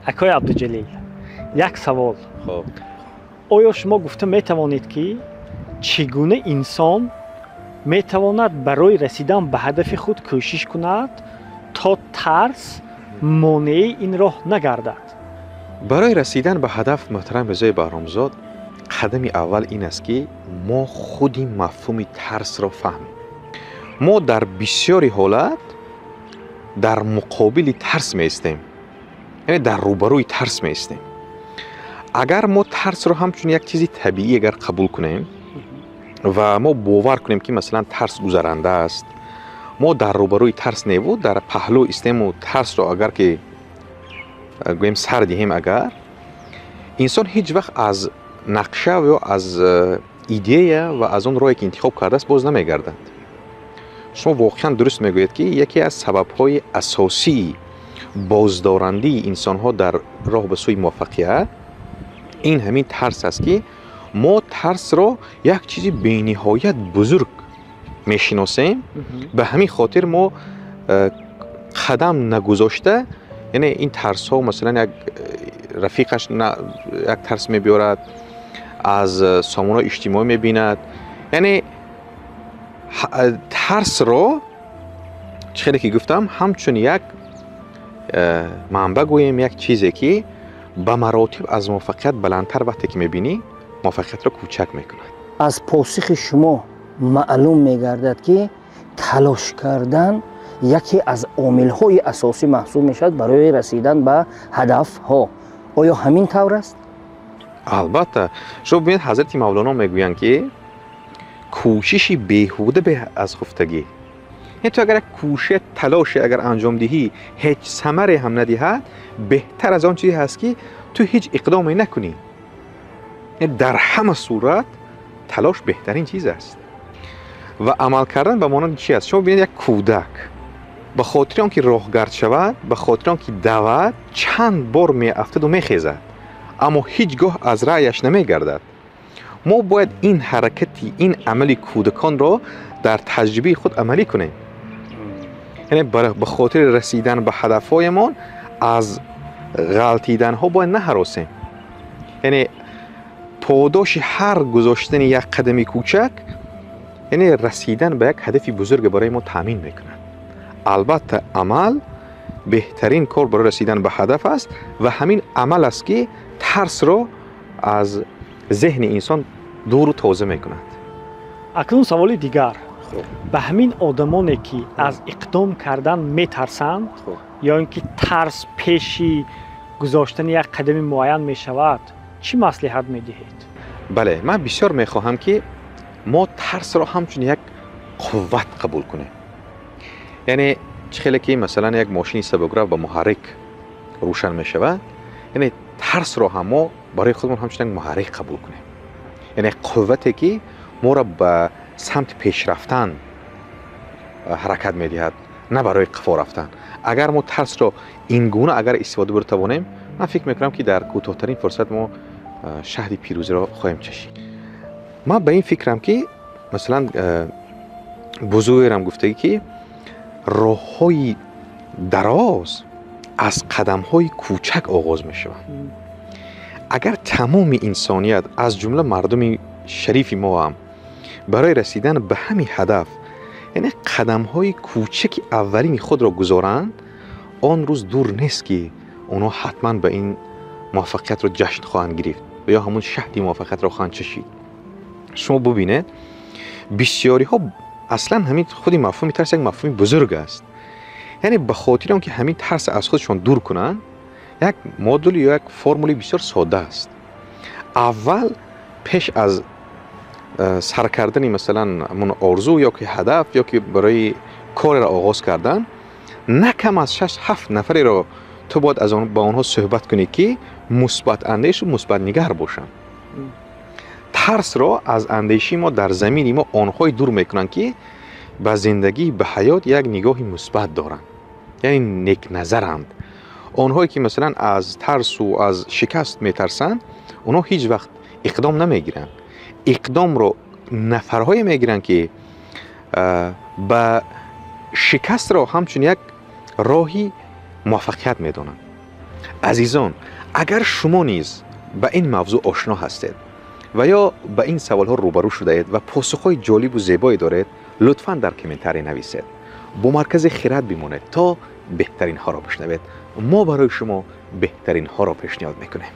Акои Абдуҷалил, як савол. Оё шумо гуфта метавонед, ки чӣ гуна инсон метавонад барои расидан ба ҳадафи худ кӯшиш кунад, то тарс монеаи ин роҳ нагардад? Барои расидан ба ҳадаф, муҳтарам Ризои Баҳромзод, қадами аввал ин аст, ки мо худи мафҳуми тарсро фаҳмем. Мо дар бисёри ҳолат дар муқобили тарс меистем, яъне дар рӯбарӯи тарс меистем. Агар мо тарсро ҳамчун як чизи табиӣ агар қабул кунем ва мо бовар кунем, ки масалан тарс гузаранда аст, мо дар рӯбарӯи тарс неву дар паҳлӯ истему тарсро агар ки гӯем сар диҳем, агар инсон ҳеҷ вақт аз нақша ё аз идея ва аз он роҳе, ки интихоб кардааст, боз намегардад. Шумо воқеан дуруст мегӯед, ки яке аз сабабҳои асосии боздорандии инсонҳо дар роҳ ба сӯи муваффақият ин ҳамин тарс аст, ки мо тарсро як чизи бениҳоят бузург мешиносем. Ба ҳамин хотир мо қадам нагузошта, яъне ин тарсҳо, масалан, як рафиқаш як тарс мебиёрад, аз сомонаҳои иҷтимоӣ мебинад. Яъне тарсро, чӣ хеле ки гуфтам, ҳамчун як манбаъ гӯем, як чизе, ки ба маротиб аз муваффақият баландтар вақте ки мебинӣ, муваффақиятро кӯчак мекунад. Аз посухи шумо маълум мегардад, ки талош кардан яке аз омилҳои асосӣ маҳсуб мешавад барои расидан ба ҳадафҳо. Оё ҳамин тавр аст? Албатта. Шумо бибинед, Ҳазрати Мавлоно мегӯянд, ки кӯшиши беҳуда беҳ аз хуфтагӣ. Яъне ту агар як кӯшиш, талоше агар анҷом диҳӣ, ҳеҷ самаре ҳам надиҳад, беҳтар аз он чизе ҳаст, ки ту ҳеҷ иқдоме накунӣ. Яъне дар ҳама сурат талош беҳтарин чиз аст. Ва амал кардан ба монанди чи аст? Шумо бибинед, як кӯдак ба хотири он ки роҳгард шавад, ба хотири он ки давад, чанд бор меафтаду мехезад, аммо ҳеҷ гоҳ аз раъяш намегардад. Мо бояд ин ҳаракати, ин амали кӯдаконро дар таҷрибаи худ амалӣ кунем. Яъне ба хотири расидан ба ҳадафҳоямон аз ғалтиданҳо бояд наҳаросем. Яъне подоши ҳар гузоштани як қадами кӯчак, яъне расидан ба як ҳадафи бузурге барои мо таъмин мекунад. Албатта, амал беҳтарин кор барои расидан ба ҳадаф аст ва ҳамин амал аст, ки тарсро аз зеҳни инсон дуру тоза мекунад. Акнун саволи дигар. Ба ҳамин одамоне, ки аз иқдом кардан метарсанд ё ин ки тарс пеши гузоштани як қадами муайян мешавад, чӣ маслиҳат медиҳед? Бале, ман бисёр мехоҳам, ки мо тарсро ҳамчун як қувват қабул кунем. Яъне чӣ хеле ки масалан як мошини сабукрав ба муҳаррик рӯшан мешавад, яъне тарсро ҳам мо барои худмон ҳамчун як муҳаррик қабул кунем, яъне қуввате, ки моро ба самти пешрафтан ҳаракат медиҳад, на барои қафо рафтан. Агар мо тарсро ин гуна агар истифода бурда тавонем, ман фикр мекунам, ки дар кӯтоҳтарин фурсат мо шаҳди пирӯзиро хоҳем чашид. Ман ба ин фикрам, ки масалан бузургерам гуфтагӣ, ки роҳҳои дароз аз қадамҳои кӯчак оғоз мешаванд. Агар тамоми инсоният, аз ҷумла мардуми шарифи мо ҳам, барои расидан ба ҳамин ҳадаф, яъне қадамҳои кӯчаки аввалини худро гузоранд, он рӯз дур нест, ки онҳо ҳатман ба ин муваффақиятро ҷашн хоҳанд гирифт ва ё ҳамон шаҳди муваффақиятро хоҳанд чашид. Шумо бубинед, бисёриҳо аслан ҳамин худи мафҳуми тарс як мафҳуми бузург аст. Яъне ба хотири он ки ҳамин тарс аз худшон дур кунанд, як модул ё як формули бисёр содда аст. Аввал пеш аз сар кардани масалан ҳамон орзу ё ки ҳадаф ё ки барои кореро оғоз кардан, на кам аз шаш ҳафт нафареро ту бояд аз ба онҳо суҳбат кунӣ, ки мусбатандешу мусбатнигар бошанд. Тарсро аз андешии мо дар замини мо онҳое дур мекунанд, ки ба зиндагӣ, ба ҳаёт як нигоҳи мусбат доранд, яъне некназаранд. Онҳое ки масалан аз тарсу аз шикаст метарсанд, онҳо ҳеҷ вақт иқдом намегиранд. Иқдомро нафарҳое мегиранд, ки ба шикастро ҳамчун як роҳи муваффақият медонанд. Азизон, агар шумо низ ба ин мавзӯъ ошно ҳастед ва ё ба ин саволҳо рӯбарӯ шудаед ва посухҳои ҷолибу зебое доред, лутфан дар комментария нависед. Бо Маркази Хирад бимонед, то беҳтаринҳоро бишнавед. Мо барои шумо беҳтаринҳоро пешниҳод мекунем.